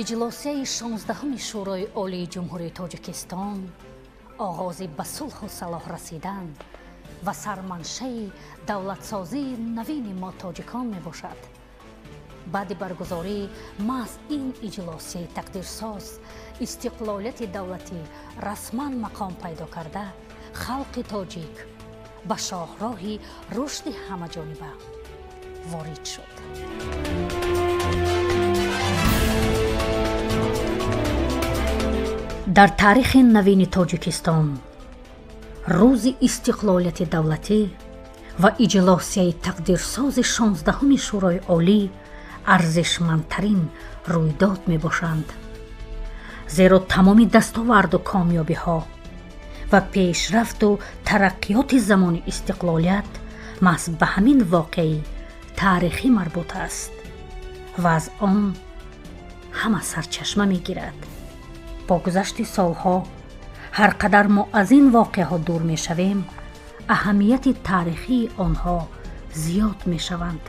Иҷлосияи 16-уми Шӯрои Олии Ҷумҳурии Тоҷикистон оғози ба сулҳу салоҳ расидан ва сарманшаи давлатсозии навини мо тоҷикон мебошад. Баъди баргузории маҳз ин иҷлосияи тақдирсоз истиқлолияти давлатӣ расман мақом пайдо карда, халқи тоҷик ба шоҳроҳи рушди ҳамаҷониба ворид шуд. Дар таърихи навини Тоҷикистон рӯзи истиқлолияти давлатӣ ва иҷлосияи тақдирсози 16-уми Шӯрои Олӣ арзишмандтарин рӯйдод мебошанд, зеро тамоми дастоварду комёбиҳо ва пешрафту тараққиёти замони истиқлолият маҳз ба ҳамин воқеаи таърихӣ марбут аст ва аз он ҳама сарчашма мегирад. Бо гузашти солҳо ҳар қадар мо аз ин воқеаҳо дур мешавем, аҳамияти таърихии онҳо зиёд мешаванд.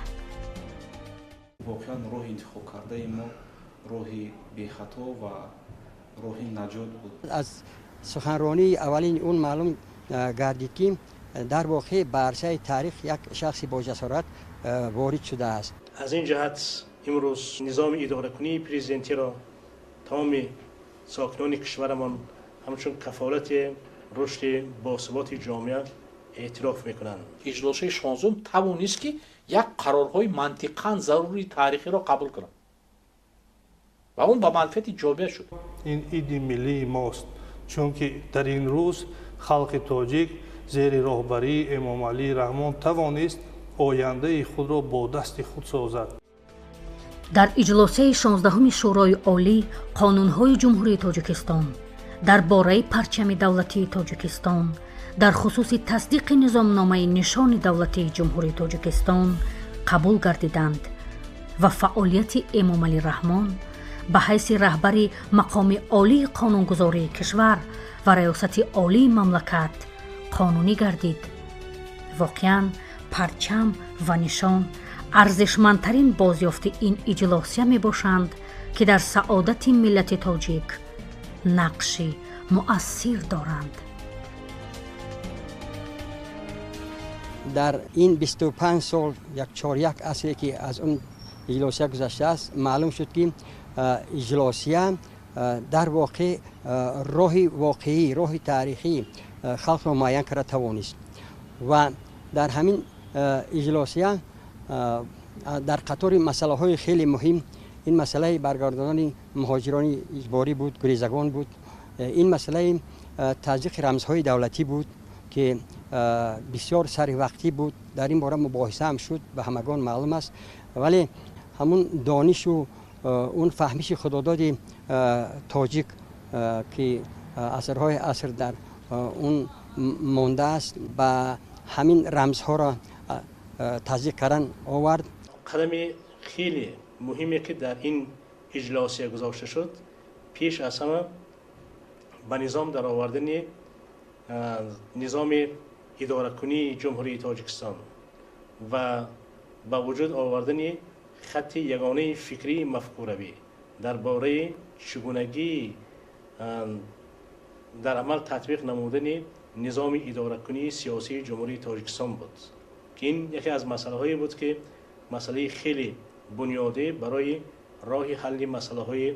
Воқеан роҳи интихобкардаи мо роҳи бехато ва роҳи наҷот буд. Аз суханронии аввалини он маълум гардид, ки дар воқеъ ба арсаи таърих як шахси боҷасорат ворид шудааст. Аз ин ҷиҳат имрӯз низоми идоракунии президентиро тамоми сокинони кишварамон ҳамчун кафолати рушди босуботи ҷомеа эътироф мекунанд. Иҷлосияи 16-ум тавонист, ки як қарорҳои мантиқан зарурии таърихиро қабул кунад ва он ба манфиати ҷомеа шуд. Ин иди миллии мост, чунки дар ин рӯз халқи тоҷик зери роҳбарии Эмомалӣ Раҳмон тавонист ояндаи худро бо дасти худ созад. Дар иҷлосияи 16-уми Шӯрои Олӣ қонунҳои Ҷумҳурии Тоҷикистон дар бораи парчами давлатии Тоҷикистон, дар хусуси тасдиқи низомномаи нишони давлатии Ҷумҳурии Тоҷикистон қабул гардиданд ва фаъолияти Эмомалӣ Раҳмон ба ҳайси раҳбари мақоми олии қонунгузории кишвар ва раёсати олии мамлакат қонунӣ гардид. Воқеан парчам ва нишон арзишмандтарин бозёфти ин иҷлосия мебошанд, ки дар саодати миллати тоҷик нақши муассир доранд. Дар ин 25 сол, як чоряк асре, ки аз он иҷлосия гузаштааст, маълум шуд, ки иҷлосия дар воқеъ роҳи воқеӣ, роҳи таърихӣ халқро муайян карда тавонист ва дар ҳамин иҷлосия дар қатори масъалаҳои хеле муҳим ин масъалаи баргардонани муҳоҷирони иҷборӣ буд, гурезагон буд, ин масъалаи таздиқи рамзҳои давлатӣ буд, ки бисёр саривақтӣ буд. Дар ин бора мубоҳиса ҳам шуд, ба ҳамагон маълум аст, вале ҳамун донишу он фаҳмиши худододи тоҷик, ки асрҳои аср дар он мондааст, ба ҳамин рамзҳоро таздиқ кардан овард. Қадами хеле муҳиме, ки дар ин иҷлосия гузошта шуд, пеш аз ҳама ба низом даровардани низоми идоракунии Ҷумҳурии Тоҷикистон ва ба вуҷуд овардани хатти ягонаи фикрии мафкуравӣ дар бораи чигунагии дар амал татбиқ намудани низоми идоракунии сиёсии Ҷумҳурии Тоҷикистон буд, ки ин яке аз масъалаҳое буд, ки масъалаи хеле бунёдӣ барои роҳи ҳалли масъалаҳои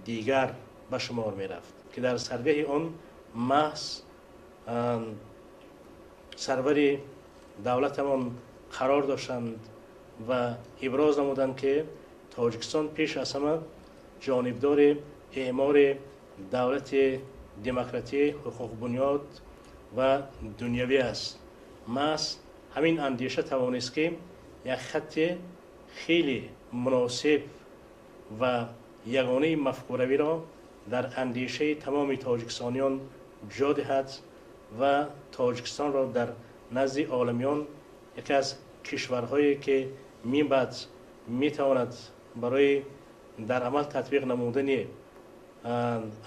дигар ба шумор мерафт, ки дар саргаҳи он маҳз сарвари давлатамон қарор доштанд ва иброз намуданд, ки Тоҷикистон пеш аз ҳама ҷонибдори эъмори давлати демократӣ, ҳуқуқбунёд ва дунявӣ аст. Маҳз ҳамин андеша тавонист, ки як хатти хеле муносиб ва ягонаи мафкуравиро дар андешаи тамоми тоҷикистониён ҷо диҳад ва Тоҷикистонро дар назди оламиён яке аз кишварҳое, ки мебаъд метавонад барои дар амал татбиқ намудани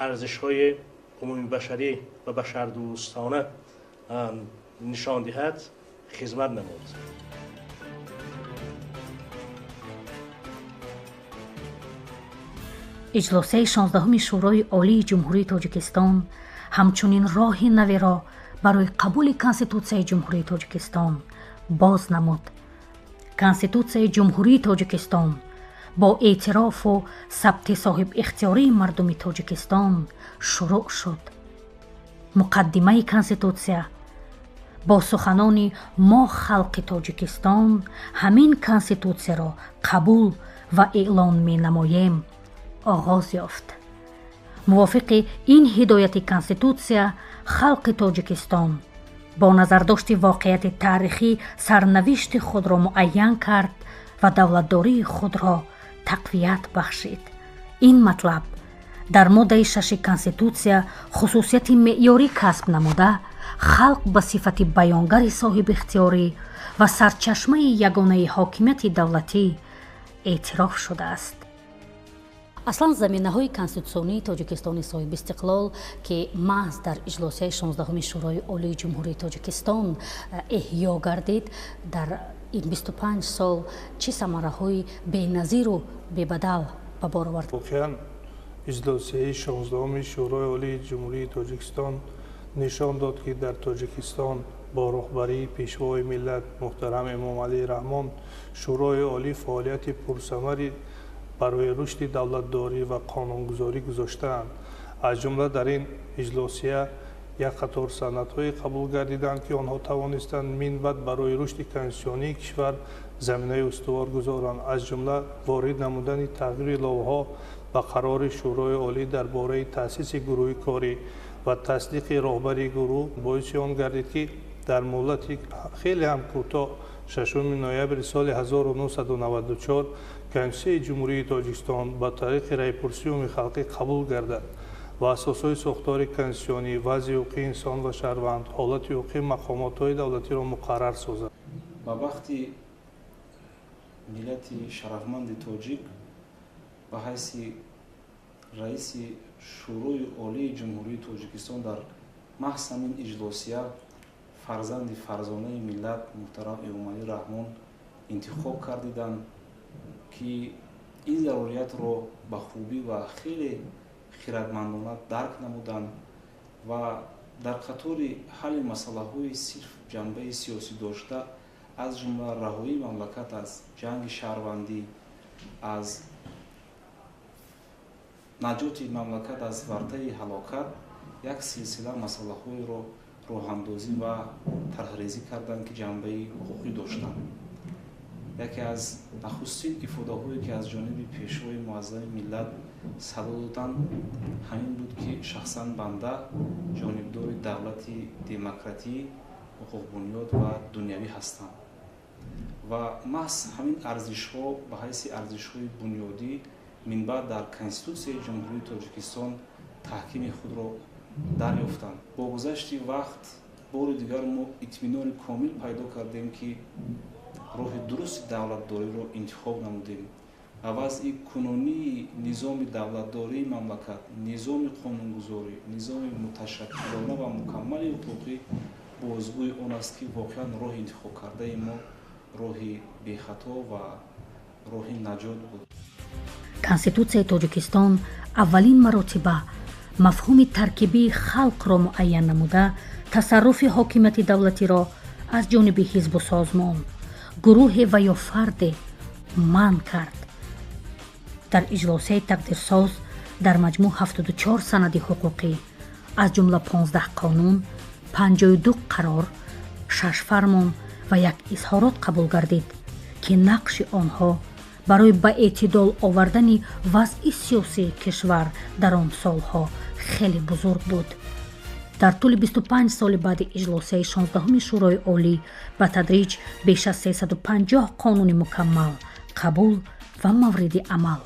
арзишҳои умумибашарӣ ва башардӯстона нишон диҳад, хизмат намуд. Иҷлосияи 16-уми Шӯрои Олии Ҷумҳурии Тоҷикистон ҳамчунин роҳи наверо барои қабули Конститутсияи Ҷумҳурии Тоҷикистон боз намуд. Конститутсияи Ҷумҳурии Тоҷикистон бо эътирофу сабти соҳибихтиёрии мардуми Тоҷикистон шурӯъ шуд. Муқаддимаи Конститутсия бо суханони «Мо, халқи Тоҷикистон, ҳамин Конститутсияро қабул ва эълон менамоем» оғоз ёфт. Мувофиқи ин ҳидояти Конститутсия, халқи Тоҷикистон бо назардошти воқеияти таърихӣ сарнавишти худро муайян кард ва давлатдории худро тақвият бахшид. Ин матлаб дар моддаи 6 Конститутсия хусусияти меъёрӣ касб намуда, халқ ба сифати баёнгари соҳибихтиёрӣ ва сарчашмаи ягонаи ҳокимияти давлатӣ эътироф шудааст. Аслан заминаҳои конститутсионии Тоҷикистони соҳибистиқлол, ки маҳз дар иҷлосияи 16-уми Шӯрои Олии Ҷумҳурии Тоҷикистон эҳё гардид, дар ин 25 сол чӣ самараҳои беназиру бебадал ба бор овард? Воқеан, иҷлосияи 16-уми Шӯрои Олии Ҷумҳурии Тоҷикистон нишон дод, ки дар Тоҷикистон бо роҳбарии Пешвои миллат муҳтарам Эмомалӣ Раҳмон Шӯрои Олӣ фаъолияти пурсамари барои рушди давлатдорӣ ва қонунгузорӣ гузоштаанд. Аз ҷумла дар ин иҷлосия як қатор санадҳое қабул гардиданд, ки онҳо тавонистанд минбаъд барои рушди конститутсионии кишвар заминаи устувор гузоранд. Аз ҷумла ворид намудани тағйири иловаҳо ба қарори Шӯрои Олӣ дар бораи таъсиси гурӯҳи корӣ ва тасдиқи роҳбари гурӯҳ боиси он гардид, ки дар муҳлати хеле ҳам кӯтоҳ, 6 ноябри соли 1994, Конститутсияи Ҷумҳурии Тоҷикистон ба тариқи раъйпурсии умумихалқӣ қабул гардад ва асосҳои сохтори конститутсионӣ, вазъи ҳуқуқи инсон ва шаҳрванд, ҳолати ҳуқуқи мақомотҳои давлатиро муқаррар созад. Ба вақти миллати шарафманди тоҷик ба ҳайси раиси Шӯрои Олии Ҷумҳурии Тоҷикистон дар маҳз ҳамин иҷлосия фарзанди фарзонаи миллат муҳтарам Эмомалӣ Раҳмон интихоб кардиданд, ки ин заруриятро ба хубӣ ва хеле хиратмандона дарк намуданд ва дар қатори ҳалли масъалаҳои сирф ҷанбаи сиёсӣ дошта, аз ҷумла раҳоии мамлакат аз ҷанги шаҳрвандӣ, аз наҷоти мамлакат аз вартаи ҳалокат, як силсила масъалаҳоеро роҳандозӣ ва тарҳрезӣ карданд, ки ҷанбаи ҳуқуқӣ доштанд. Яке аз нахустин ифодаҳое, ки аз ҷониби Пешвои муаззами миллат садо доданд, ҳамин буд, ки шахсан банда ҷонибдори давлати демократӣ, ҳуқуқбунёд ва дунявӣ ҳастам ва маҳз ҳамин арзишҳо ба ҳайси арзишҳои бунёдӣ минбаъд дар Конститутсияи Ҷумҳурии Тоҷикистон таҳкими худро дарёфтанд. Бо гузашти вақт бори дигар мо итминони комил пайдо кардем, ки роҳи дурусти давлатдориро интихоб намудем ва вазъи кунунии низоми давлатдории мамлакат, низоми қонунгузорӣ, низоми муташаккилона ва мукаммали ҳуқуқӣ бозгӯи он аст, ки воқеан роҳи интихобкардаи мо роҳи бехато ва роҳи наҷот буд. Конститутсияи Тоҷикистон аввалин маротиба мафҳуми таркибии халқро муайян намуда, тасарруфи ҳокимияти давлатиро аз ҷониби ҳизбу созмон, гурӯҳе ва ё фарде манъ кард. Дар иҷлосияи тақдирсоз дар маҷмӯъ 74 санади ҳуқуқӣ, аз ҷумла 15 қонун, 52 қарор, 6 фармон ва як изҳорот қабул гардид, ки нақши онҳо барои ба эътидол овардани вазъи сиёсии кишвар дар он солҳо хеле бузург буд. Дар тӯли 25 соли баъди иҷлосияи 16-уми Шӯрои Олӣ ба тадриҷ беш аз 350 қонуни мукаммал қабул ва мавриди амал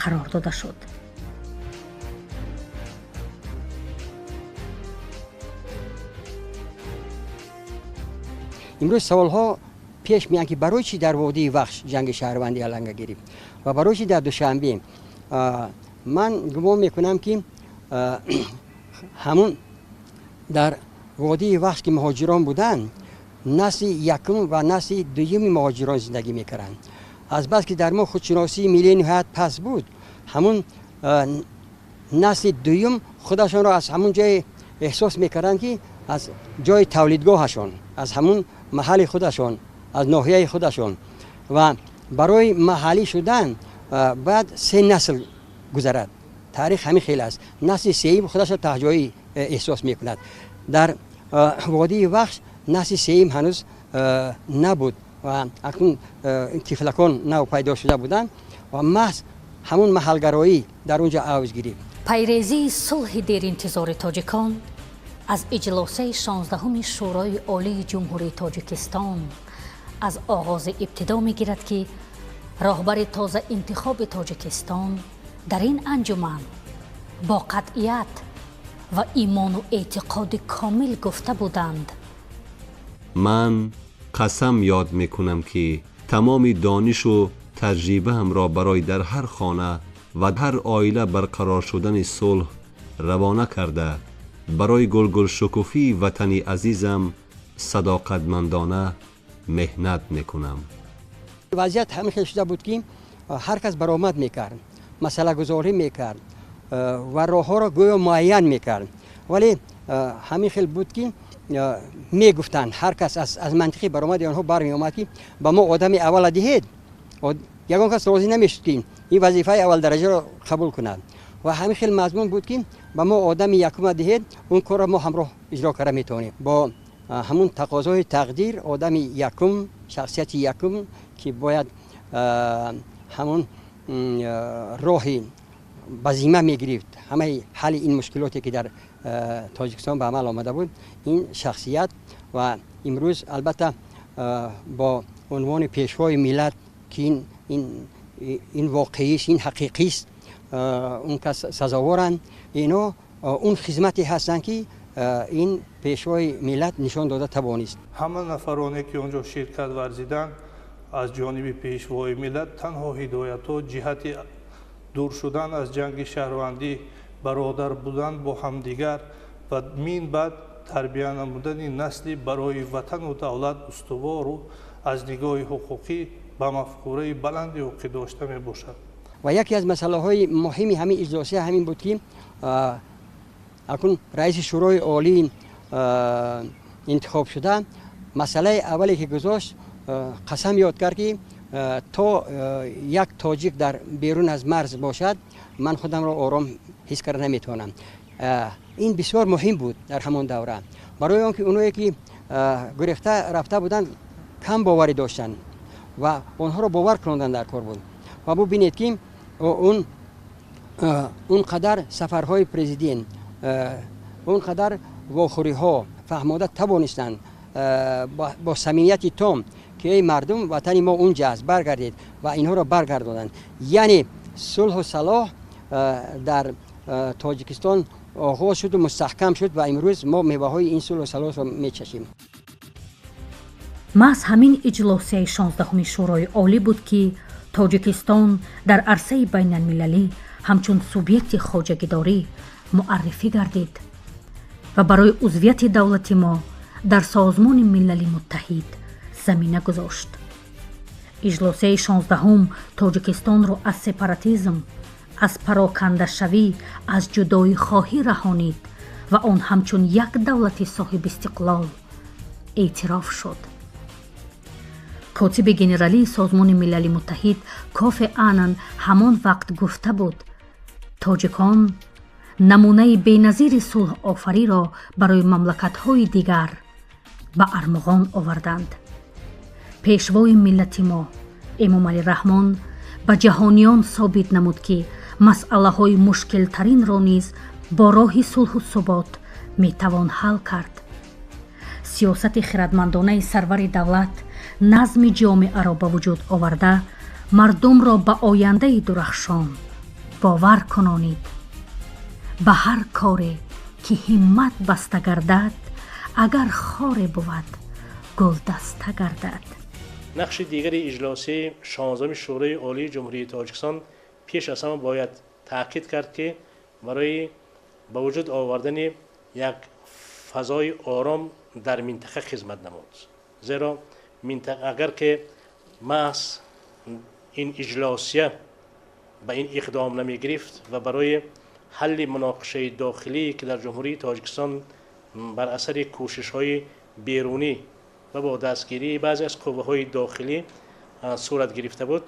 қарор дода шуд. Имрӯз саволҳо пеш меянд, ки барои чӣ дар водии Вахш ҷанги шаҳрвандӣ аланга гирифт ва барои чӣ дар Душанбе. Ман гумон мекунам, ки ҳамун дар водии Вахш, ки муҳоҷирон буданд, насли якум ва насли дуюми муҳоҷирон зиндагӣ мекарданд. Азбаски дар мо худшиносии миллӣ ниҳоят паст буд, ҳамун Насли дуюм худашонро аз ҳамун ҷое эҳсос мекарданд, ки аз ҷои тавлидгоҳашон, аз ҳамун маҳалли худашон, аз ноҳияи худашон. Ва барои маҳаллӣ шудан бояд се насл гузарад. Таърих ҳамин хел аст. Насли сеюм худашро таҳҷоӣ эҳсос мекунад. Дар водии Вахш насли сеюм ҳанӯз набуд ва акнун тифлакон нав пайдо шуда буданд ва маҳз ҳамун маҳалгароӣ дар он ҷо авҷ гирифт. Пайрезии сулҳи деринтизори тоҷикон аз иҷлосаи 16-уми Шӯрои Олии Ҷумҳурии Тоҷикистон аз оғози ибтидо мегирад, ки роҳбари тоза интихоби Тоҷикистон дар ин анҷуман бо қатъият ва имону эътиқоди комил гуфта буданд: Ман қасам ёд мекунам, ки тамоми донишу таҷрибаамро барои дар ҳар хона ва ҳар оила барқарор шудани сулҳ равона карда, барои гулгулшукуфии ватани азизам садоқатмандона меҳнат мекунам. Вазъият ҳамин хел шуда буд, ки ҳар кас баромад мекард, масъалагузорӣ мекард ва роҳҳоро гӯё муайян мекард, вале ҳамин хел буд, ки мегуфтанд, ҳар кас аз мантиқи баромади онҳо бармеомад, ки ба мо одами аввала диҳед. Ягон кас розӣ намешуд, ки ин вазифаи аввалдараҷаро қабул кунад. Ва ҳамин хел мазмун буд, ки ба мо одами якума диҳед, он корро мо ҳамроҳ иҷро карда метавонем. Бо ҳамун тақозои тақдир, одами якум, шахсияти якум, ки бояд ҳамун роҳи ба зимма мегирифт ҳамаи ҳалли ин мушкилоте, ки дар Тоҷикистон ба амал омада буд, ин шахсият ва имрӯз албатта бо унвони Пешвои миллат, ки ин воқеист, ин ҳақиқист, он кас сазоворанд. Ино он хизмате ҳастанд, ки ин Пешвои миллат нишон дода тавонист. Ҳама нафароне, ки он ҷо ширкат варзиданд, аз ҷониби Пешвои миллат танҳо ҳидоятҳо ҷиҳати дур шудан аз ҷанги шаҳрвандӣ, бародар будан бо ҳамдигар ва мин баъд тарбия намудани насли барои ватану давлат устувору аз нигоҳи ҳуқуқӣ ба мафкураи баланди ҳуқуқӣ дошта мебошад. Ва яке аз масъалаҳои муҳими ҳамин иҷлосия ҳамин буд, ки акнун раиси Шӯрои Олӣ интихоб шуда, масъалаи аввале, ки гузошт, қасам ёд кард, ки то як тоҷик дар берун аз марз бошад, ман худамро ором ҳис карда наметавонам. Ин бисёр муҳим буд дар ҳамон давра, барои он ки оное, ки гурехта рафта буданд, кам боварӣ доштанд ва онҳоро бовар кунондан дар кор буд. Ва бубинед, ки он қадар сафарҳои президент, он қадар вохӯриҳо фаҳмода тавонистанд бо самимияти том, ки эй мардум, ватани мо унҷа аст, баргардед, ва инҳоро баргардонанд. Яъне сулҳу салоҳ дар Тоҷикистон оғоз шуду мустаҳкам шуд ва имрӯз мо меваҳои ин сулҳу салоҳро мечашем. Маҳз ҳамин иҷлосияи 16-уми Шӯрои Олӣ буд, ки Тоҷикистон дар арсаи байналмилалӣ ҳамчун субъекти хоҷагидорӣ муаррифӣ гардид ва барои узвияти давлати мо дар Созмони Милали Муттаҳид замина гузошт. Иҷлосияи 16-ум Тоҷикистонро аз сепаратизм, аз парокандашавӣ, аз ҷудоихоҳӣ раҳонид ва он ҳамчун як давлати соҳибистиқлол эътироф шуд. Котиби генералии Созмони Милали Муттаҳид Кофи Аннан ҳамон вақт гуфта буд: «Тоҷикон намунаи беназири сулҳофариро барои мамлакатҳои дигар ба армуғон оварданд». Пешвои миллати мо Эмомалӣ Раҳмон ба ҷаҳониён собит намуд, ки масъалаҳои мушкилтаринро низ бо роҳи сулҳу субот метавон ҳал кард. Сиёсати хирадмандонаи сарвари давлат назми ҷомеаро ба вуҷуд оварда, мардумро ба ояндаи дурахшон бовар кунонид. Ба ҳар коре, ки ҳиммат баста гардад, агар хоре бувад, гулдаста гардад. Нақши дигари иҷлосияи 16-уми Шӯрои Олии Ҷумҳурии Тоҷикистон пеш аз ҳама бояд таъкид кард, ки барои ба вуҷуд овардани як фазои ором дар минтақа хизмат намуд, зеро агар ки маҳз ин иҷлосия ба ин иқдом намегирифт ва барои ҳалли муноқишаи дохилӣ, ки дар Ҷумҳурии Тоҷикистон бар асари кӯшишҳои берунӣ ва бо дастгирии баъзе аз қувваҳои дохилӣ сурат гирифта буд,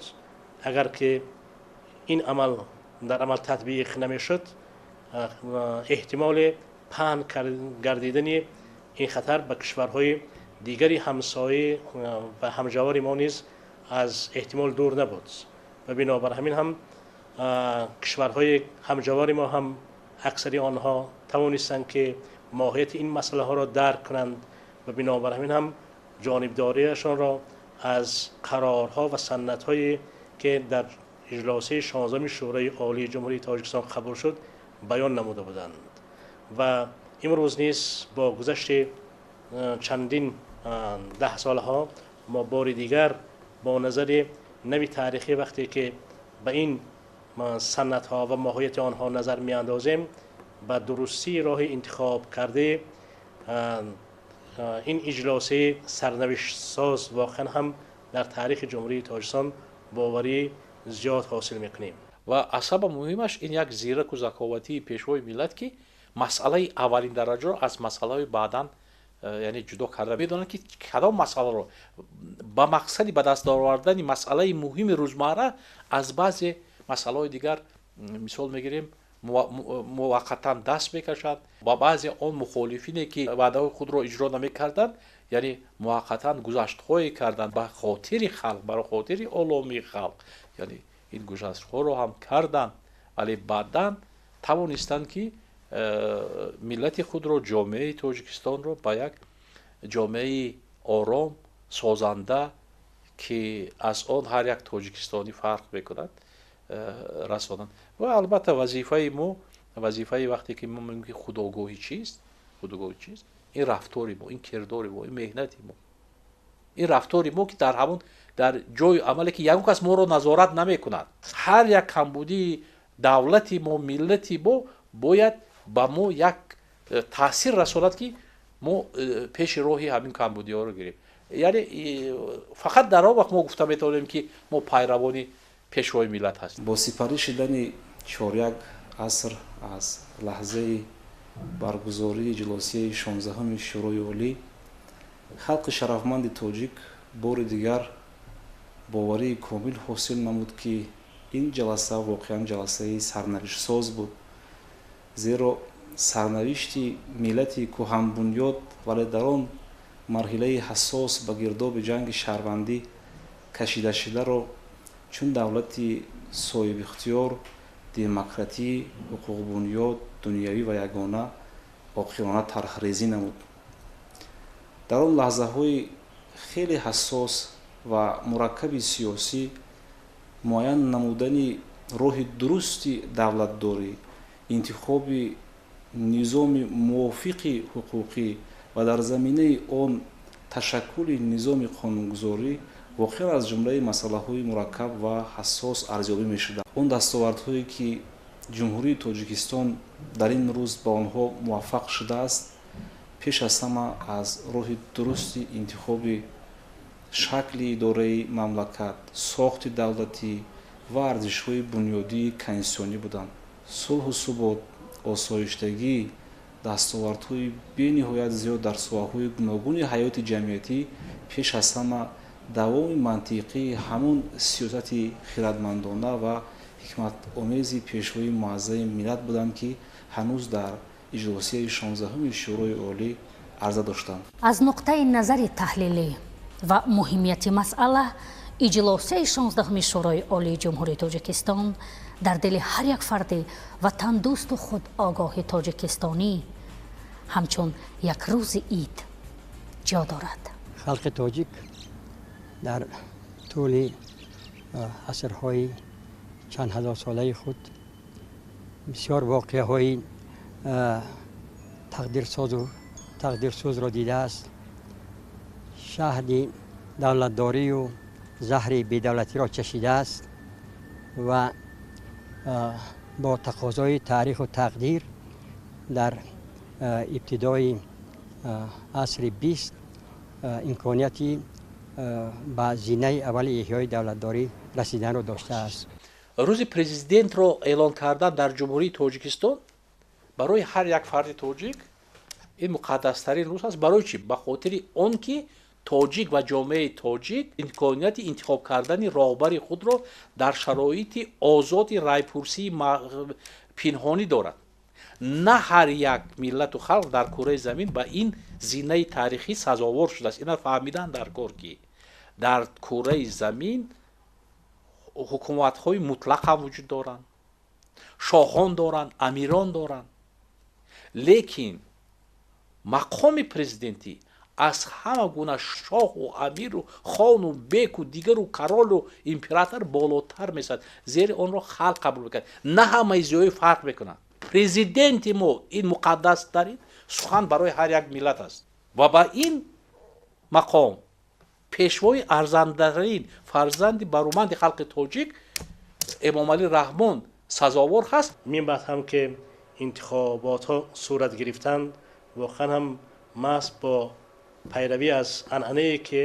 агар ки ин амал дар амал татбиқ намешуд, эҳтимоли паҳн гардидани ин хатар ба кишварҳои дигари ҳамсоя ва ҳамҷавори мо низ аз эҳтимол дур набуд. Ва бинобар ҳамин ҳам кишварҳои ҳамҷавори мо ҳам аксари онҳо тавонистанд, ки моҳияти ин масъалаҳоро дарк кунанд ва бинобар ҳамин ҳам ҷонибдориашонро аз қарорҳо ва санадҳое, ки дар иҷлосаи 16-уми Шӯрои Олии Ҷумҳурии Тоҷикистон қабул шуд, баён намуда буданд. Ва имрӯз низ бо гузашти чандин даҳсолаҳо мо бори дигар бо назари нави таърихӣ, вақте ки ба ин санадҳо ва моҳияти онҳо назар меандозем, ба дурустии роҳи интихоб кардаи ин иҷлосаи сарнавиштсоз воқеан ҳам дар таърихи Ҷумҳурии Тоҷикистон боварӣ зиёд ҳосил мекунем. Ва аз ҳама муҳимаш ин як зираку заковатии Пешвои миллат, ки масъалаи аввалин дараҷаро аз масъалаҳои баъдан, яъне, ҷудо карда медонад, ки кадом масъаларо ба мақсади ба даст овардани масъалаи муҳими рӯзмарра аз баъзе масъалаҳои дигар, мисол мегирем, муваққатан даст мекашад ва баъзе он мухолифине, ки ваъдаҳои худро иҷро намекарданд, яъне муваққатан гузаштҳое карданд ба хотири халқ, барои хотири оломии халқ, яъне ин гузаштҳоро ҳам карданд, вале баъдан тавонистанд, ки миллати худро, ҷомеаи Тоҷикистонро ба як ҷомеаи ором, созанда, ки аз он ҳар як тоҷикистонӣ фарқ мекунад, расонанд. Ва албатта вазифаи мо, вазифаи вақте ки мо мегӯем, ки худогоҳӣ чист, худогоҳӣ чист, ин рафтори мо, ин кирдори мо, ин меҳнати мо, ин рафтори мо, ки дар ҳамон дар ҷои амале, ки ягон кас моро назорат намекунад, ҳар як камбудии давлати мо, миллати мо бояд ба мо як таъсир расонад, ки мо пеши роҳи ҳамин камбудиҳоро гирем. Яъне фақат дар он вақт мо гуфта метавонем, ки мо пайравони Пешвои миллат ҳастем. Бо сипарӣ шудани чоряк аср аз лаҳзаи баргузории иҷлосияи 16-уми Шӯрои Олӣ, халқи шарафманди тоҷик бори дигар боварии комил ҳосил намуд, ки ин ҷаласа воқеан ҷаласаи сарнавиштсоз буд, зеро сарнавишти миллати кӯҳанбунёд, вале дар он марҳилаи ҳассос ба гирдоби ҷанги шаҳрвандӣ кашидашударо чун давлати соҳибихтиёр, демократӣ, ҳуқуқбунёд, дунявӣ ва ягона оқилона тарҳрезӣ намуд. Дар он лаҳзаҳои хеле ҳассос ва мураккаби сиёсӣ муайян намудани роҳи дурусти давлатдорӣ, интихоби низоми мувофиқи ҳуқуқӣ ва дар заминаи он ташаккули низоми қонунгузорӣ воқеан аз ҷумлаи масъалаҳои мураккаб ва ҳассос арзёбӣ мешуданд. Он дастовардҳое, ки Ҷумҳурии Тоҷикистон дар ин рӯз ба онҳо муваффақ шудааст, пеш аз ҳама аз роҳи дурусти интихоби шакли идораи мамлакат, сохти давлатӣ ва арзишҳои бунёдии конститутсионӣ буданд. Сулҳу субот, осоиштагӣ, дастовардҳои бениҳоят зиёд дар соҳаҳои гуногуни ҳаёти ҷамъиятӣ пеш аз ҳама давоми мантиқии ҳамон сиёсати хирадмандона ва ҳикматомези Пешвои муаззами миллат буданд, ки ҳанӯз дар иҷлосияи 16-уми Шӯрои Олӣ арза доштанд. Аз нуқтаи назари таҳлилӣ ва муҳимияти масъала, иҷлосияи 16-уми Шӯрои Олии Ҷумҳурии Тоҷикистон дар дили ҳар як фарди ватандӯсту худогоҳи тоҷикистонӣ ҳамчун як рӯзи ид ҷо дорад. Халқи тоҷик дар тӯли асрҳои чанд ҳазорсолаи худ бисёр воқеаҳои тақдирсозу тақдирсӯзро дидааст, шаҳди давлатдорию заҳри бедавлатиро чашидааст ва бо тақозои таъриху тақдир дар ибтидои асри 20 имконияти ба зинаи аввали эҳёи давлатдорӣ расиданро доштааст. Рӯзи президентро эълон кардан дар Ҷумҳурии Тоҷикистон барои ҳар як фарди тоҷик ин муқаддастарин рӯз аст. Барои чӣ? Ба хотири он ки тоҷик ва ҷомеаи тоҷик имконияти интихоб кардани роҳбари худро дар шароити озоди райпурсии пинҳонӣ дорад. На ҳар як миллату халқ дар кураи замин ба ин зинаи таърихӣ сазовор шудааст. Ина фаҳмидан дар кор, ки дар кураи замин ҳукуматҳои мутлақ ҳам вуҷуд доранд, шоҳон доранд, амирон доранд, лекин мақоми президентӣ аз ҳама гуна шоҳу амиру хону беку дигару королу император болотар месад, зери онро халқ қабул мекунад. На ҳамаи зиёӣ фарқ мекунанд. Президенти мо ин муқаддастарин сухан барои ҳар як миллат аст ва ба ин мақом пешвои арзандарин фарзанди баруманди халқи тоҷик Эмомалӣ Раҳмон сазовор ҳаст. Мин баъд ҳам ки интихоботҳо сурат гирифтанд, воқеан ҳам маҳз бо пайравӣ аз анъанае ки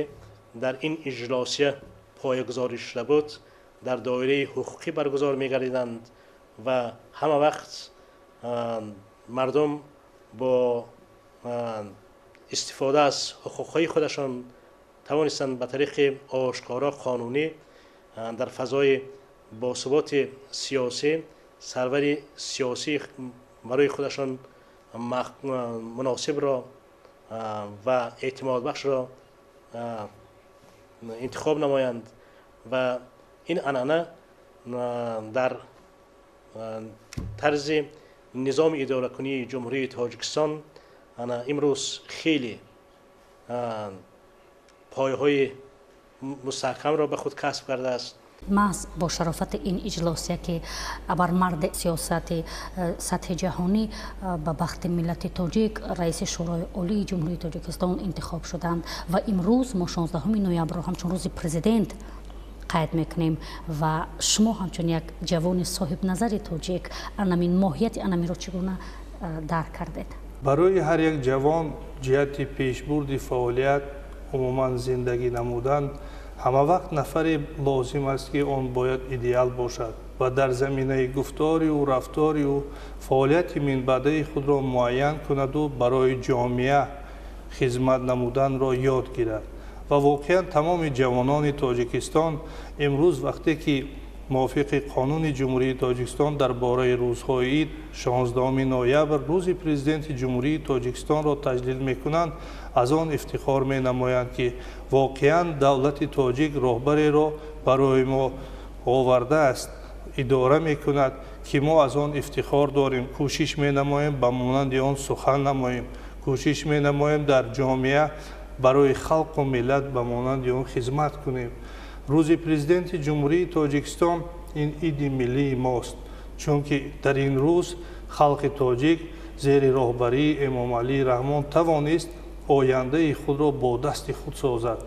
дар ин иҷлосия поягузорӣ шуда буд, дар доираи ҳуқуқӣ баргузор мегардиданд ва ҳама вақт мардум бо истифода аз ҳуқуқҳои худашон тавонистанд ба тариқи ошкоро қонунӣ дар фазои босуботи сиёсӣ сарвари сиёсӣ барои худашон муносибро ва эътимодбахшро интихоб намоянд ва ин анъана дар тарзи низоми идоракунии Ҷумҳурии Тоҷикистон имрӯз хеле пойҳои мустаҳкамро ба худ касб кардааст. Маҳз бо шарофати ин иҷлосия, ки абармарди сиёсати сатҳи ҷаҳонӣ ба бахти миллати тоҷик раиси Шӯрои Олии Ҷумҳурии Тоҷикистон интихоб шуданд ва имрӯз мо 16 ноябрро ҳамчун рӯзи президент қайд мекунем ва шумо ҳамчун як ҷавони соҳибназари тоҷик анамин моҳияти анаминро чӣ гуна дарк кардед? Барои ҳар як ҷавон ҷиҳати пешбурди фаъолият, умуман зиндагӣ намудан, ҳама вақт нафаре лозим аст, ки он бояд идеал бошад ва дар заминаи гуфтори ӯ, рафтори ӯ фаъолияти минбаъдаи худро муайян кунаду барои ҷомеа хизмат намуданро ёд гирад. Ва воқеан тамоми ҷавонони Тоҷикистон имрӯз, вақте ки мувофиқи қонуни Ҷумҳурии Тоҷикистон дар бораи рӯзҳои ид 16 ноябр рӯзи президенти Ҷумҳурии Тоҷикистонро таҷлил мекунанд, аз он ифтихор менамоянд, ки воқеан давлати тоҷик роҳбареро барои мо овардааст, идора мекунад, ки мо аз он ифтихор дорем. Кӯшиш менамоем ба монанди он сухан намоем, кӯшиш менамоем дар ҷомеа барои халқу миллат ба монанди он хизмат кунем. Рӯзи президенти Ҷумҳурии Тоҷикистон ин иди миллии мост, чунки дар ин рӯз халқи тоҷик зери роҳбарии Эмомалӣ Раҳмон тавонист ояндаи худро бо дасти худ созад,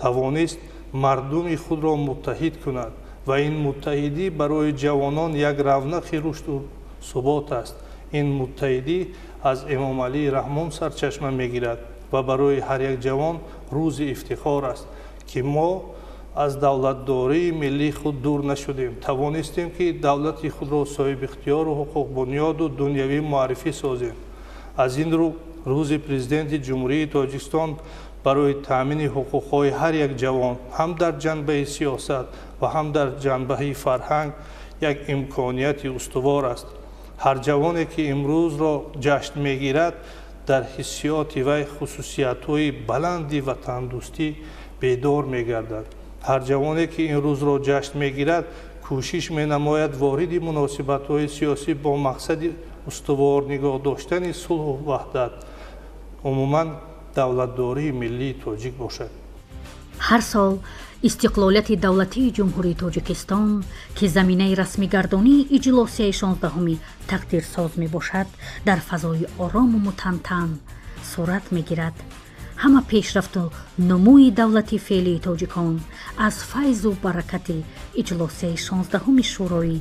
тавонист мардуми худро муттаҳид кунад ва ин муттаҳидӣ барои ҷавонон як равнақи рушду субот аст. Ин муттаҳидӣ аз Эмомалӣ Раҳмон сарчашма мегирад ва барои ҳар як ҷавон рӯзи ифтихор аст, ки мо аз давлатдории миллии худ дур нашудем, тавонистем, ки давлати худро соҳибихтиёру ҳуқуқбунёду дунявӣ муаррифӣ созем. Аз ин рӯ рӯзи президенти Ҷумҳурии Тоҷикистон барои таъмини ҳуқуқҳои ҳар як ҷавон ҳам дар ҷанбаи сиёсат ва ҳам дар ҷанбаи фарҳанг як имконияти устувор аст. Ҳар ҷавоне, ки имрӯзро ҷашн мегирад, дар ҳиссиёти вай хусусиятҳои баланди ватандӯстӣ бедор мегардад. Ҳар ҷавоне, ки ин рӯзро ҷашн мегирад, кӯшиш менамояд вориди муносибатҳои сиёсӣ бо мақсади устувор нигоҳ доштани сулҳу ваҳдат, умуман давлатдории миллии тоҷик бошад. Ҳар сол истиқлолияти давлатии Ҷумҳурии Тоҷикистон, ки заминаи расмигардонии иҷлосияи 16-уми тақдирсоз мебошад, дар фазои орому мутантан сурат мегирад. Ҳама пешрафту нумӯи давлати феълии тоҷикон аз файзу баракати иҷлосияи 16-уми Шӯрои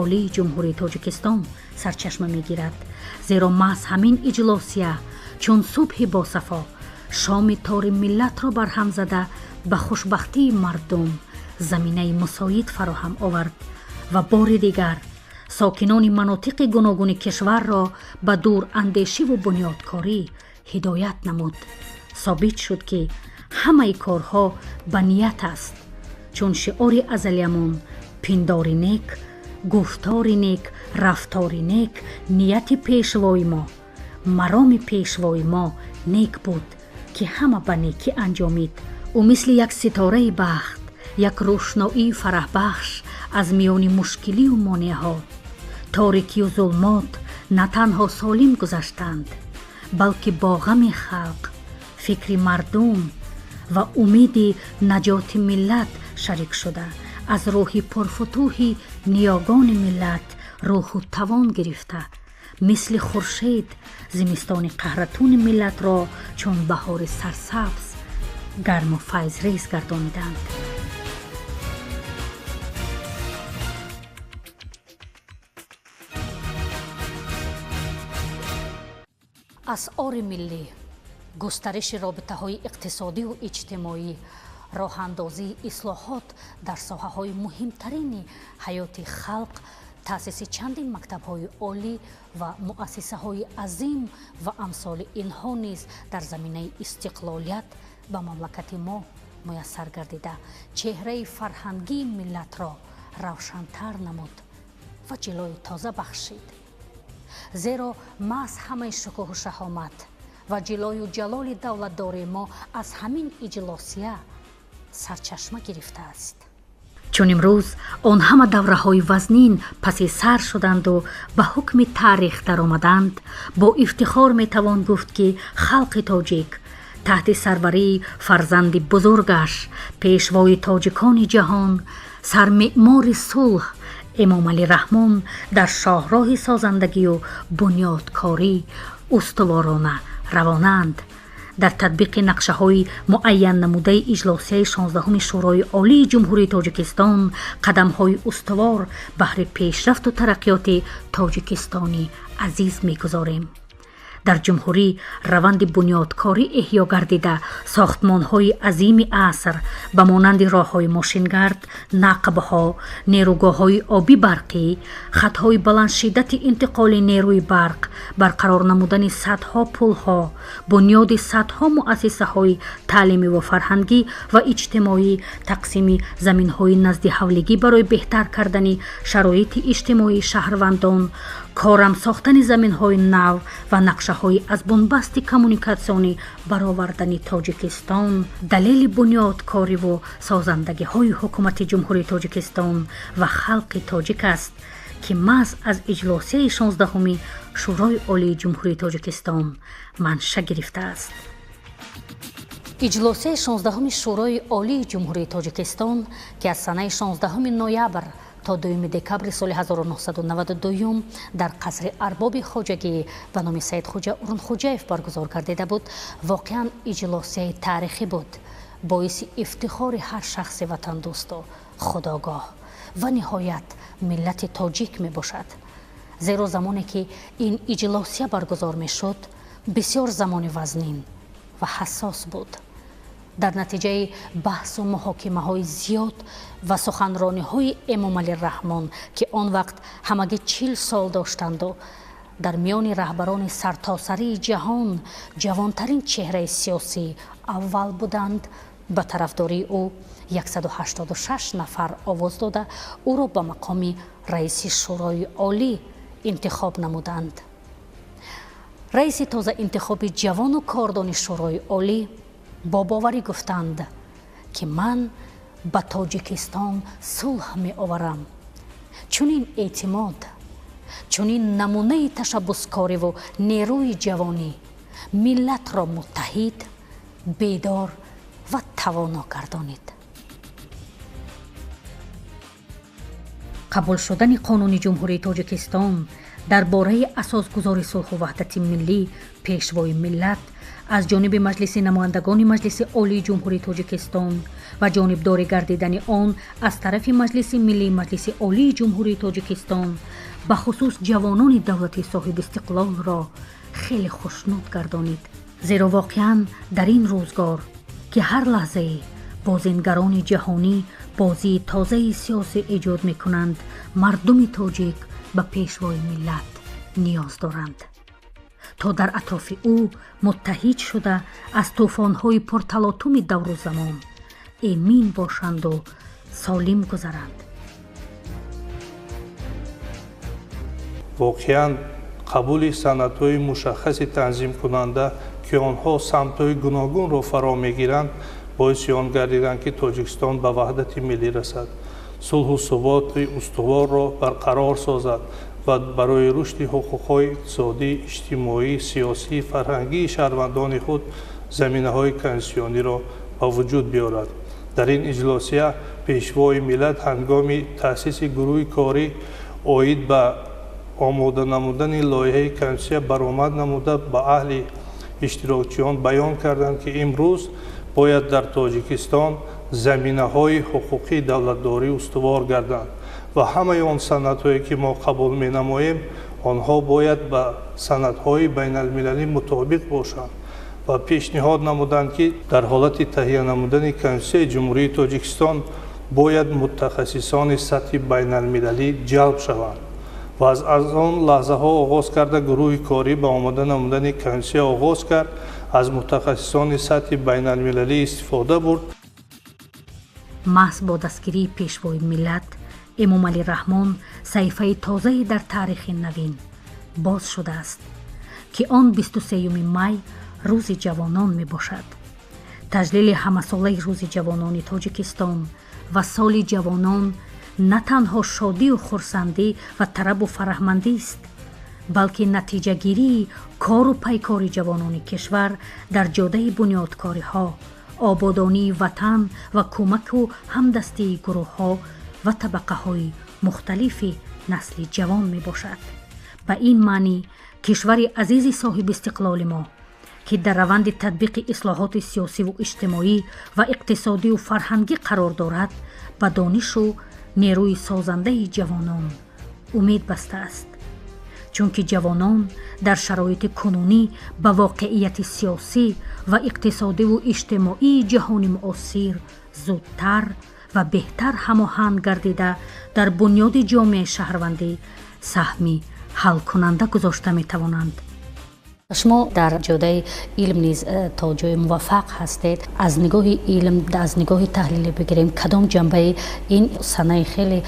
Олии Ҷумҳурии Тоҷикистон сарчашма мегирад, зеро маҳз ҳамин иҷлосия чун субҳи босафо шоми тори миллатро барҳам зада, ба хушбахтии мардум заминаи мусоид фароҳам овард. Ва бори дигар сокинони манотиқи гуногуни кишварро ба дурандешиву бунёдкорӣ ҳидоят намуд. Собит шуд, ки ҳамаи корҳо ба ният аст, чун шиори азалиямон пиндори нек, гуфтори нек, рафтори нек, нияти пешвои мо, мароми пешвои мо нек буд, ки ҳама ба некӣ анҷомид. Ӯ мисли як ситораи бахт, як рӯшноии фараҳбахш аз миёни мушкилию монеаҳо, торикию зулмот на танҳо солим гузаштанд, балки бо ғами халқ, фикри мардум ва умиди наҷоти миллат шарик шуда, аз рӯҳи пурфутӯҳи ниёгони миллат рӯҳу тавон гирифта, мисли хуршед зимистони қаҳратуни миллатро чун баҳори сарсабз гарму файзрез гардониданд. Асъори миллӣ, густариши робитаҳои иқтисодиву иҷтимоӣ, роҳандозии ислоҳот дар соҳаҳои муҳимтарини ҳаёти халқ, таъсиси чандин мактабҳои олӣ ва муассисаҳои азим ва амсоли инҳо низ дар заминаи истиқлолият ба мамлакати мо муяссар гардида, чеҳраи фарҳангии миллатро равшантар намуд ва ҷилои тоза бахшид. Зеро маҳз ҳамаи шукӯҳу шаҳомат ва ҷилою ҷалоли давлатдории мо аз ҳамин иҷлосия сарчашма гирифтааст. Чун имрӯз он ҳама давраҳои вазнин паси сар шуданду ба ҳукми таърих даромаданд, бо ифтихор метавон гуфт, ки халқи тоҷик таҳти сарварии фарзанди бузургаш, пешвои тоҷикони ҷаҳон, сармеъмори сулҳ Эмомалӣ Раҳмон дар шоҳроҳи созандагию бунёдкорӣ устуворона равонаанд. Дар татбиқи нақшаҳои муайяннамудаи иҷлосияи 16-уми Шӯрои Олии Ҷумҳурии Тоҷикистон қадамҳои устувор баҳри пешрафту тараққиёти Тоҷикистони азиз мегузорем. Дар ҷумҳурӣ раванди бунёдкорӣ эҳё гардида, сохтмонҳои азими аср ба монанди роҳҳои мошингард, нақбҳо, нерӯгоҳҳои обӣ барқӣ, хатҳои баландшиддати интиқоли нерӯи барқ, барқарор намудани садҳо пулҳо, бунёди садҳо муассисаҳои таълимиву фарҳангӣ ва иҷтимоӣ, тақсими заминҳои наздиҳавлигӣ барои беҳтар кардани шароити иҷтимоии шаҳрвандон, корам сохтани заминҳои нав ва нақшаҳои аз бунбасти коммуникатсионӣ баровардани Тоҷикистон далели бунёдкориву созандагиҳои ҳукумати Ҷумҳурии Тоҷикистон ва халқи тоҷик аст, ки маҳз аз иҷлосияи 16-уми Шӯрои Олии Ҷумҳурии Тоҷикистон манша гирифтааст. Иҷлосияи 16-уми Шӯрои Олии Ҷумҳурии Тоҷикистон, ки аз санаи 16 ноябр то 2 декабри соли 1992 дар қасри арбоби хоҷагӣ ба номи Саидхоҷа Урунхоҷаев баргузор гардида буд, воқеан иҷлосияи таърихӣ буд, боиси ифтихори ҳар шахси ватандӯсту худогоҳ ва ниҳоят миллати тоҷик мебошад. Зеро замоне ки ин иҷлосия баргузор мешуд, бисёр замони вазнин ва ҳассос буд. Дар натиҷаи баҳсу муҳокимаҳои зиёд ва суханрониҳои Эмомалӣ Раҳмон, ки он вақт ҳамагӣ 40 сол доштанду дар миёни раҳбарони сартосарии ҷаҳон ҷавонтарин чеҳраи сиёсӣ аввал буданд, ба тарафдории ӯ 186 нафар овоз дода, ӯро ба мақоми раиси Шӯрои Олӣ интихоб намуданд. Раиси тозаинтихоби ҷавону кордони Шӯрои Олӣ бо боварӣ гуфтанд, ки ман ба Тоҷикистон сулҳ меоварам. Чунин эътимод, чунин намунаи ташаббускориву нерӯи ҷавонӣ миллатро муттаҳид, бедор ва тавоно гардонид. Қабул шудани Қонуни Ҷумҳурии Тоҷикистон дар бораи асосгузори сулҳу ваҳдати миллӣ, пешвои миллат аз ҷониби Маҷлиси намояндагони Маҷлиси Олии Ҷумҳурии Тоҷикистон ва ҷонибдорӣ гардидани он аз тарафи Маҷлиси Миллии Маҷлиси Олии Ҷумҳурии Тоҷикистон бахусус ҷавонони давлати соҳибистиқлолро хеле хушнуд гардонид. Зеро воқеан дар ин рӯзгор, ки ҳар лаҳзае бозингарони ҷаҳонӣ бозии тозаи сиёсӣ эҷод мекунанд, Мардуми тоҷик ба Пешвои миллат ниёз доранд, то дар атрофи ӯ муттаҳид шуда, аз тӯфонҳои пурталотуми давру замон эмин бошанду солим гузаранд. Воқеан, қабули санадҳои мушаххаси танзимкунанда, ки онҳо самтҳои гуногунро фаро мегиранд, боиси он гардиданд, ки Тоҷикистон ба ваҳдати миллӣ расад, сулҳу суботи устуворро барқарор созад ва барои рушди ҳуқуқҳои иқтисодӣ, иҷтимоӣ, сиёсӣ, фарҳангии шаҳрвандони худ заминаҳои конститутсиониро ба вуҷуд биёрад. Дар ин иҷлосия Пешвои миллат ҳангоми таъсиси гурӯҳи корӣ оид ба омода намудани лоиҳаи конститутсия баромад намуда, ба аҳли иштирокчиён баён карданд, ки имрӯз бояд дар Тоҷикистон заминаҳои ҳуқуқии давлатдорӣ устувор гарданд ва ҳамаи он санадҳое, ки мо қабул менамоем, онҳо бояд ба санадҳои байналмилалӣ мутобиқ бошанд, ва пешниҳод намуданд, ки дар ҳолати таҳия намудани Конститутсияи Ҷумҳурии Тоҷикистон бояд мутахассисони сатҳи байналмилалӣ ҷалб шаванд. Ва аз он лаҳзаҳо оғоз карда, гурӯҳи корӣ ба омода намудани конститутсия оғоз кард, аз мутахассисони сатҳи байналмилалӣ истифода бурд. Маҳз бо дастгирии Пешвои миллат Эмомалӣ Раҳмон саҳифаи тозае дар таърихи навин боз шудааст, ки он 23 май, Рӯзи ҷавонон мебошад. Таҷлили ҳамасолаи Рӯзи ҷавонони Тоҷикистон ва Соли ҷавонон на танҳо шодию хурсандӣ ва тарабу фараҳмандист, балки натиҷагирии кору пайкори ҷавонони кишвар дар ҷодаи бунёдкориҳо, ободонии ватан ва кӯмаку ҳамдастии гурӯҳҳо ва табақаҳои мухталифи насли ҷавон мебошад. Ба ин маънӣ, кишвари азизи соҳибистиқлоли мо, ки дар раванди татбиқи ислоҳоти сиёсиву иҷтимоӣ ва иқтисодию фарҳангӣ қарор дорад, ба донишу нерӯи созандаи ҷавонон умед бастааст, чунки ҷавонон дар шароити кунунӣ ба воқеияти сиёсӣ ва иқтисодиву иҷтимоии ҷаҳони муосир зудтар ва беҳтар ҳамоҳанг гардида, дар бунёди ҷомеаи шаҳрвандӣ саҳми ҳалкунанда гузошта метавонанд. Шумо дар ҷодаи илм низ то ҷое муваффақ ҳастед. Аз нигоҳи илм, аз нигоҳи таҳлилӣ бигирем, кадом ҷанбаи ин санаи хеле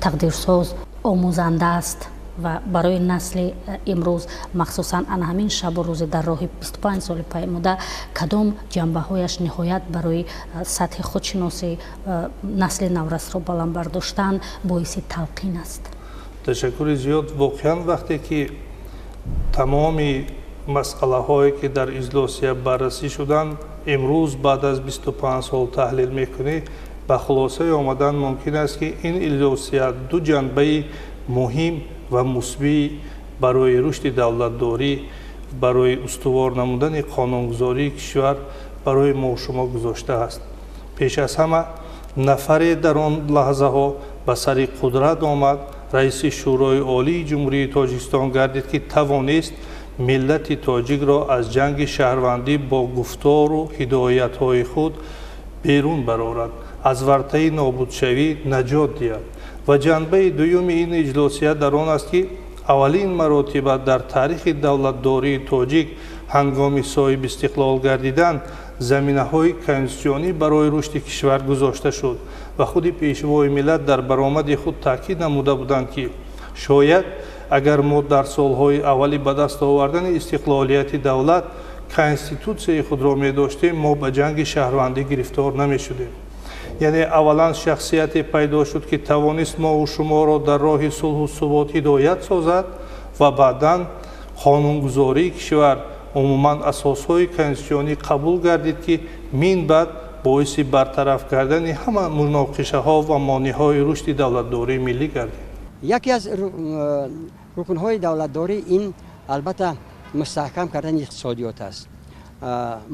тақдирсоз омӯзанда аст ва барои насли имрӯз, махсусан ана ҳамин шабу рӯзи дар роҳи 25 соли паймуда, кадом ҷанбаҳояш ниҳоят барои сатҳи худшиносӣ насли наврасро баланд бардоштан боиси талқин аст? Ташаккури зиёд. Воқеан, вақте ки тамоми масъалаҳое, ки дар иҷлосия баррасӣ шуданд, имрӯз баъд аз 25 сол таҳлил мекунӣ, ба хулосае омадан мумкин аст, ки ин иҷлосия ду ҷанбаи муҳим ва мусбӣ барои рушди давлатдорӣ, барои устувор намудани қонунгузории кишвар барои мо шумо гузоштааст. Пеш аз ҳама, нафаре дар он лаҳзаҳо ба сари қудрат омад, раиси Шӯрои Олии Ҷумҳурии Тоҷикистон гардид, ки тавонист миллати тоҷикро аз ҷанги шаҳрвандӣ бо гуфтору ҳидоятҳои худ берун барорад, аз вартаи нобудшавӣ наҷот диҳад. Ва ҷанбаи дуюми ин иҷлосия дар он аст, ки аввалин маротиба дар таърихи давлатдории тоҷик ҳангоми соҳибистиқлол гардидан заминаҳои конститутсионӣ барои рушди кишвар гузошта шуд ва худи Пешвои миллат дар баромади худ таъкид намуда буданд, ки шояд агар мо дар солҳои аввали ба даст овардани истиқлолияти давлат конститутсияи худро медоштем, мо ба ҷанги шаҳрвандӣ гирифтор намешудем. Яъне аввалан шахсияте пайдо шуд, ки тавонист мову шуморо дар роҳи сулҳу субот ҳидоят созад, ва баъдан қонунгузории кишвар, умуман асосҳои конститутсионӣ қабул гардид, ки мин баъд боиси бартараф кардани ҳама муноқишаҳо ва монеъҳои рушди давлатдории миллӣ гардид. Яке аз рукнҳои давлатдорӣ ин албатта мустаҳкам кардани иқтисодиёт аст.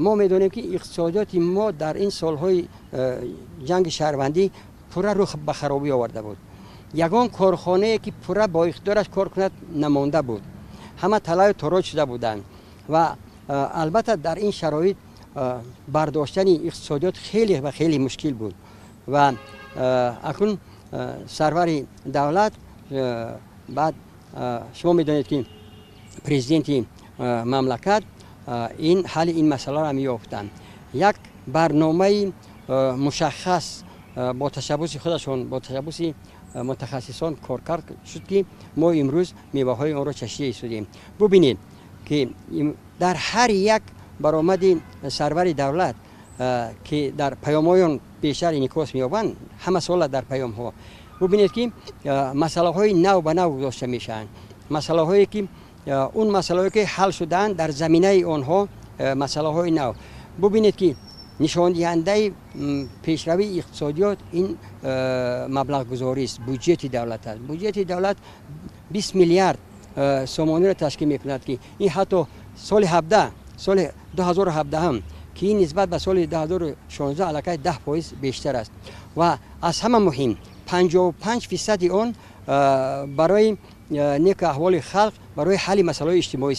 Мо медонем, ки иқтисодиёти мо дар ин солҳои ҷанги шаҳрвандӣ пурра рух ба харобӣ оварда буд. Ягон корхонае, ки пурра бо иқтидораш кор кунад, намонда буд. Ҳама талаю тороҷ шуда буданд ва албатта дар ин шароит бардоштани иқтисодиёт хеле ва хеле мушкил буд. Ва акнун сарвари давлат Баъд шумо медонед, ки президенти мамлакат ин ҳалли ин масъаларо меёфтанд. Як барномаи мушаххас бо ташаббуси худашон, бо ташаббуси мутахассисон коркард шуд, ки мо имрӯз меваҳои онро чашида истодем. Бубинед, ки дар ҳар як баромади сарвари давлат, ки дар паёмҳои он бештар инъикос меёбанд, ҳама сола дар паёмҳо бубинед, ки масъалаҳои нав ба нав гузошта мешаванд, масъалаҳое ки он масъалаҳое ки ҳал шудаанд, дар заминаи онҳо масъалаҳои нав. Бубинед, ки нишондиҳандаи пешравии иқтисодиёт ин маблағгузорист, буҷети давлат аст. Буҷети давлат 20 миллиард сомониро ташкил мекунад, ки ин ҳатто соли 17, соли 2017, ки ин нисбат ба соли 2016 аллакай 10% бештар аст. Ва аз ҳама муҳим, 55 фисади он барои неку аҳволи халқ, барои ҳалли масъалаҳои иҷтимоӣ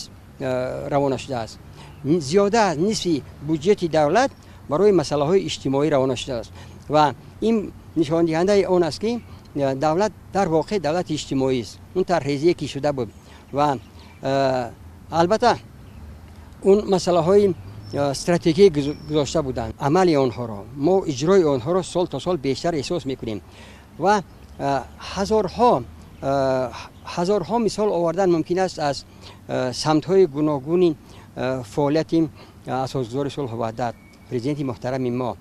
равона шудааст. Зиёда аз нисфи буҷети давлат барои масъалаҳои иҷтимоӣ равона шудааст ва ин нишондиҳандаи он аст, ки давлат дар воқеъ давлати иҷтимоӣ аст. Он тарҳрезие ки шуда буд ва албатта он масъалаҳои стратегия гузошта буданд, амали онҳоро мо, иҷрои онҳоро сол то сол бештар эҳсос мекунем. Ва ҳазорҳо мисол овардан мумкин аст аз самтҳои гуногуни фаъолияти асосгузори сулҳу ваҳдат, президенти муҳтарами мо,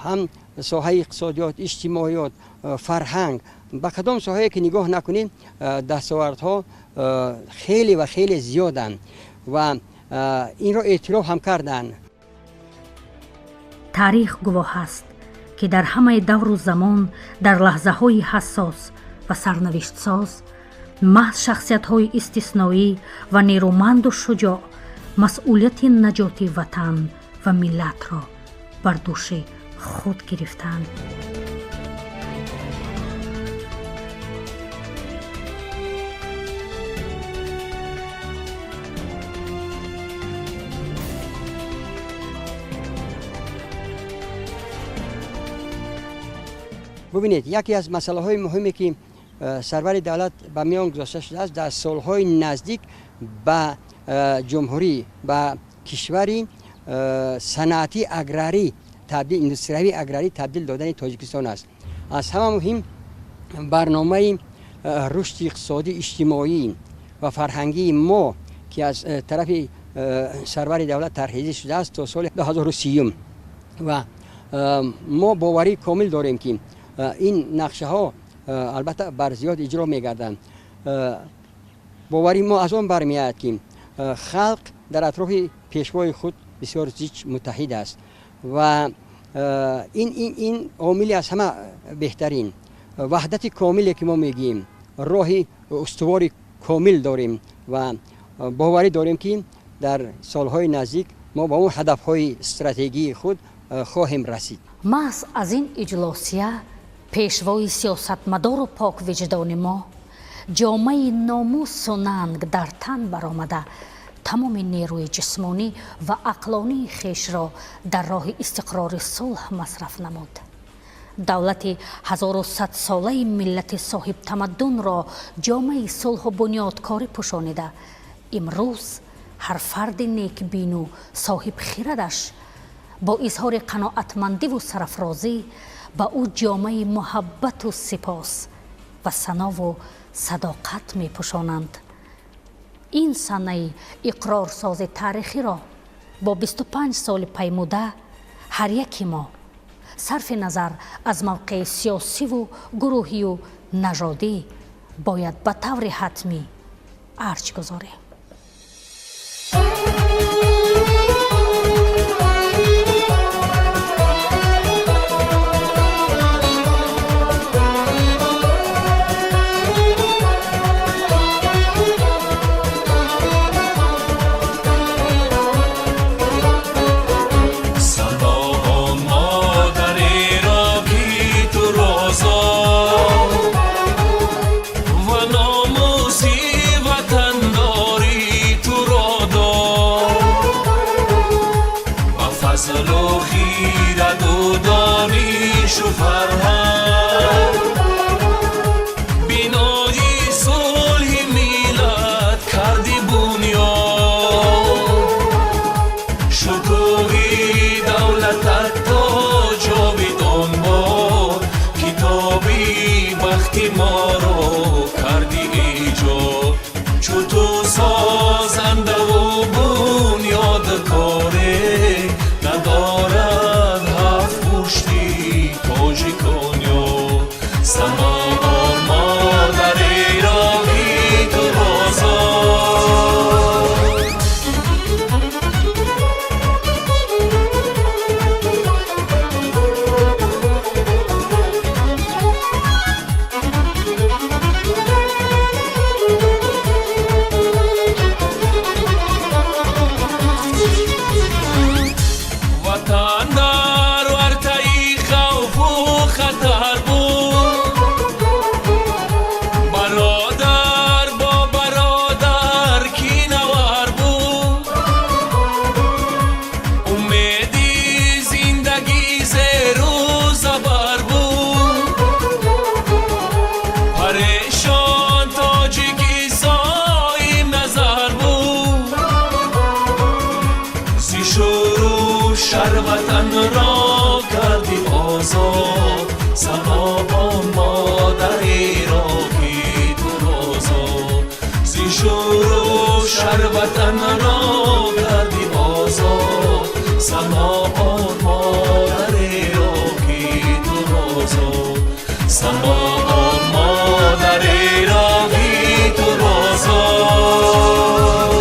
ҳам соҳаи иқтисодиёт, иҷтимоиёт, фарҳанг, ба кадом соҳае ки нигоҳ накунем, дастовардҳо хеле ва хеле зиёданд ва инро эътироф ҳам карданд. Таърих гувоҳ аст, ки дар ҳамаи давру замон, дар лаҳзаҳои ҳассос ва сарнавиштсоз маҳз шахсиятҳои истисноӣ ва нерӯманду шуҷоъ масъулияти наҷоти ватан ва миллатро бар дӯши худ гирифтанд. Бубинед, яке аз масъалаҳои муҳиме, ки сарвари давлат ба миён гузошта шудааст, дар солҳои наздик ба ҷумҳурӣ, ба кишвари саноатӣ аграрӣ табдил, индустриявии аграрӣ табдил додани Тоҷикистон аст. Аз ҳама муҳим, барномаи рушди иқтисодӣ, иҷтимоӣ ва фарҳангии мо, ки аз тарафи сарвари давлат тарҳрезӣ шудааст то соли 2030, ва мо боварии комил дорем, ки ин нақшаҳо албатта бар зиёд иҷро мегарданд. Боварии мо аз он бармеояд, ки халқ дар атрофи пешвои худ бисёр зич муттаҳид аст ва ин омили аз ҳама беҳтарин ваҳдати комиле, ки мо мегӯем, роҳи устувори комил дорем ва боварӣ дорем, ки дар солҳои наздик мо ба он ҳадафҳои стратегии худ хоҳем расид. Маҳз аз ин иҷлосия пешвои сиёсатмадору поквиҷдони мо ҷомаи номусу нанг дар тан баромада, тамоми нерӯи ҷисмонӣ ва ақлонии хешро дар роҳи истиқрори сулҳ масраф намуд. Давлати ҳазору садсолаи миллати соҳибтамаддунро ҷомаи сулҳу бунёдкорӣ пӯшонида, имрӯз ҳар фарди некбину соҳибхирадаш бо изҳори қаноатмандиву сарафрозӣ ба ӯ ҷомаи муҳаббату сипос ва санову садоқат мепӯшонанд. Ин санаи иқрорсози таърихиро бо 25 соли паймуда ҳар яки мо, сарфи назар аз мавқеи сиёсиву гурӯҳию нажодӣ, бояд ба таври ҳатмӣ арҷ гузорем. Фазлу хираду донишу фарҳанг бинои. Ватанро кардӣ озод, само он модареро, ки туро зод. Зи шӯру шар ватанро кардӣ озод, само он модареро, ки туро зод, само он модареро, ки туро зод.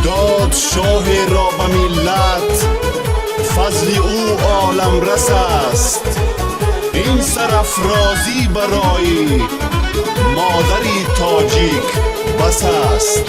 Дод шоҳеро ба миллат, фазли ӯ оламрас аст. Ин сарафрозӣ барои модари тоҷик бас аст.